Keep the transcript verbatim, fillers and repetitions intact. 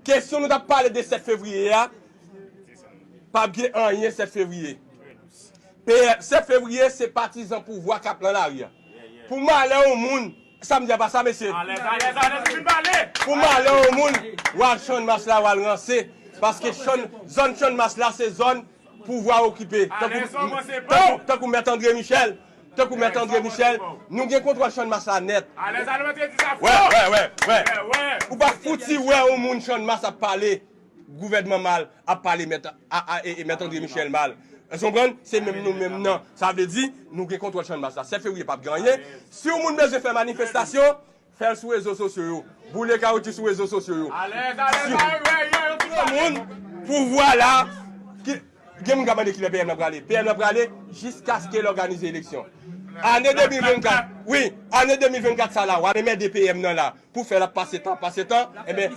Kesyon nou t ap pale de sèt fevriye a, p ap gen anyen sèt fevriye. P F, sèt fevriye, se patizan pouvwa k ap nan lari a. Pou malè yon moun, sa m di a pa sa, mesye? Alèz, alèz, alèz, ou fin pale! Pou malè yon moun, w al Channmas la, w al ranse. Paske Chann, zòn Channmas la, se zòn pouvwa okipe. Tankou, tankou, tankou Mèt André Michel. Tankou Mèt André Michel, nou gen kontwòl Channmas la nèt. Alèz, alèz, mèt di sa fò! Wè, wè, wè, wè. Ou pa fouti wè yon moun Channmas ap pale gouvènman mal, ap pale mèt, a, a, e, e mèt André Michel mal. Èske w konprann? Se menm nou menm nan. Sa vle di, nou gen kontwòl Channmas la. Sèt fevriye p ap gen anyen. Si yon moun bezwen fè manifestasyon, fè l sou rezo sosyo yo. Boule kawoutchou sou rezo sosyo yo. Alèz, alèz, alèz, alèz, alèz. Moun, pouvwa la, ki, gen moun k ap mande kilè P M nan prale. P M nan prale jiskaske l òganize eleksyon. Ane de mil vennkat, wi, ane de mil vennkat sa la, w al enmède P M nan la. Pou fè l ap pase tan, pase tan, enben,